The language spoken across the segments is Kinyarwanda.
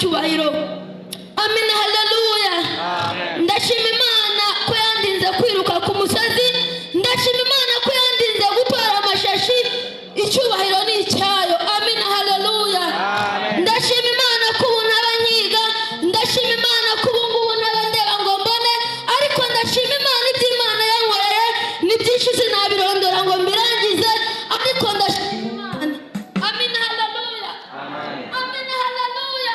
Icyubahiro. Amina, haleluya. Ndashima Imana ko yandinze kwiruka ku musozi, ndashima Imana ko yandinze gutora amashashi. Icyubahiro ni icyayo. Amina, haleluya. Ndashima Imana ko ubu ntaba nkiga, ndashima Imana ko ubu ngubu ntaba ndeba ngo mbone, ariko ndashima Imana. Ibyo Imana yankoreye ni byinshi, sinabirondora ngo mbirangize, ariko ndashima Imana. Amina, haleluya. Amina, haleluya.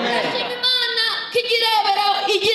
Ndashima Imana ko ijya irebera, ijya